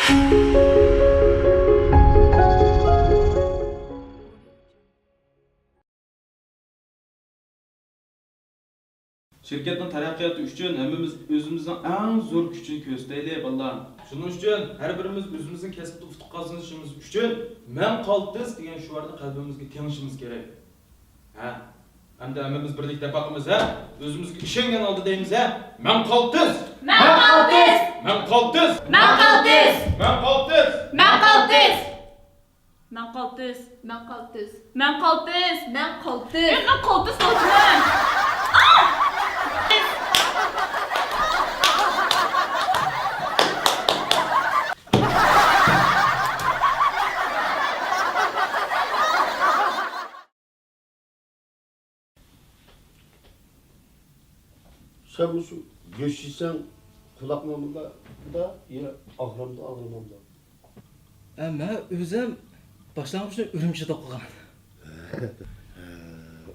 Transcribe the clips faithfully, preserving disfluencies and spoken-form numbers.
شىركەتنىڭ تەرەققىياتى ئۈچۈن ھەممىمىز ئۆزىمىزنىڭ ئەڭ زور كۈچىنى كۆرسىتەيلى، بالىلار. شۇنىڭ ئۈچۈن ھەر بىرىمىز ئۆزىمىزنىڭ كەسپىدە ئۇتۇق قازىنىشىمىز ئۈچۈن مەن قالتىس دېگەن شوئارنى قەلبىمىزگە تېڭىشىمىز كېرەك. ھە؟ ئەمدى ھەممىمىز بىرلىكتە باقىمىز، ھە؟ ئۆزىمىزگە ئىشەنگەن ھالدا دەيمىز، ھە؟ مەن قالتىس! مەن قالتىس! مەن قالتىس! مەن قالتىس! مەن قالتىس! مەن قالتىس! مەن قالتىس! مەن قالتىس! مەن قالتىس! مەن قالتىس! مەن قالتىس! سەن مۇشۇ گۆش يېسەڭ، قۇلاقنىڭ ئالدىدا يا ئاغرامدۇ، ئاغرىمامدۇ؟ ئە، مەن ئۆزۈم باشلانغۇچنى ئۈرۈمچىدە ئوقۇغان.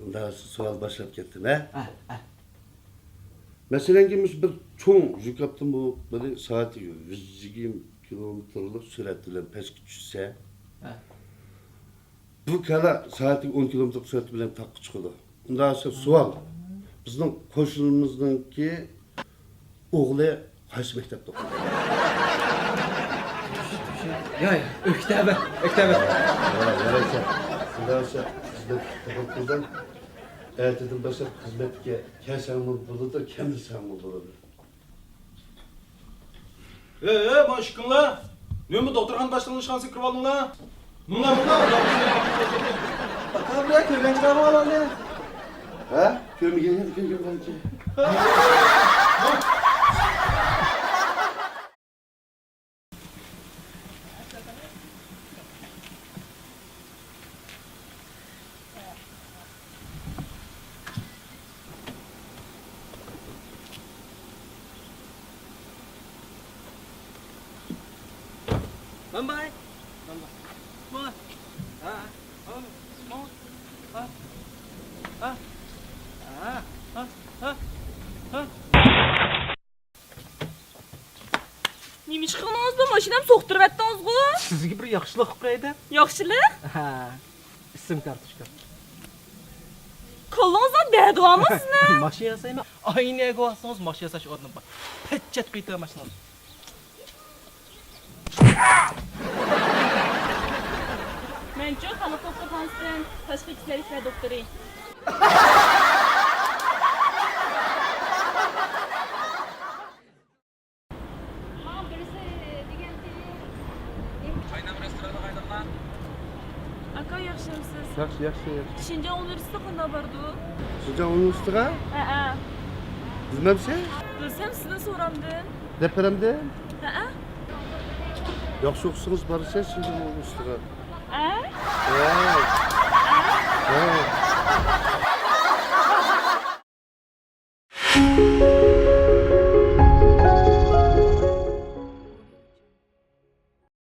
ئۇنداق سوئال باشلاپ كەتتىم، ھە؟ ھە، ھە. مەسىلەنكى، مۇشۇ بىر چوڭ يۈك ئاپتوموبىلى سائەتىگە يۈز يىگىرمە كىلومېتىرلىق سۈرئەت بىلەن پەسكە چۈشسە، ھە. بۇ كالا سائەتىگە ئون كىلومېتىر سۈرئەت بىلەن تاغقا چىقىدۇ. ئۇنداق بولسا سوئال، بىزنىڭ قوشنىمىزنىڭكى ئوغلى قايسى مەكتەپتە ئوقۇيدۇ؟ يا، يا، ئۆكتەبىر، ئۆكتەبىر. ھە، يارايسەن. ئۇنداق بولسا خىزمەتكە قوبۇل قىلدىم. ئەتىدىن باشلاپ خىزمەتكە كەلسەڭمۇ بولىدۇ، كەلمىسەڭمۇ بولىدۇ. ھەي، ھەي، مانا ئىككىڭلار. نېمە دوختۇرخانا باشلىقىنىڭ ئىشخانىسىغا كىرىۋالدىڭلار؟ مۇنداق، مۇنداق. ئاتا بىلەن كۆرگەن چىراغىڭ ئالالى. ھە؟ كۆرمىگەن يەردە كۆرگەن بولىدۇ. نېمە ئىش قىلدىڭىز بۇ؟ ماشىنامنى سوقتۇرۇۋەتتىڭىزغۇ؟ سىزگە بىر ياخشىلىق قىلىپ بېرەي دەپ. ياخشىلىق؟ ھە. ئىسىم كارتوچكا. كاللىڭىزدا دەردى بارمۇ سىزنىڭ؟ ماشىنا ياسايمەن. ئاينەگە بارسىڭىز ماشىنا ياساش ئورنى بار. پەت چەت قىلىۋېتىڭ ماشىنىڭىزنى. مەنچۇ خەلق دوختۇرخانىسىدىن تاشقى كېسەللىكلەر دوختۇرى. ماڭا بىرسى دېگەنتى. قاينام رېستورانغا قايتىڭلار. ئاكا، ياخشىمۇسىز؟ ياخشى، ياخشى، ياخشى. شىنجاڭ ئۇنىۋېرسىتېتىغا قانداق بارىدۇ؟ شىنجاڭ ئۇنىۋېرسىتېتىغا؟ ھەئە. بىلمەمسىز؟ بىلسەم سىزدىن سورامدىم. دەپ بېرەمدىم؟ ھەئە. ياخشى ئوقۇسىڭىز بارىسىز شىنجاڭ ئۇنىۋېرسىتېتىغا. ھە؟ ھە. ھە.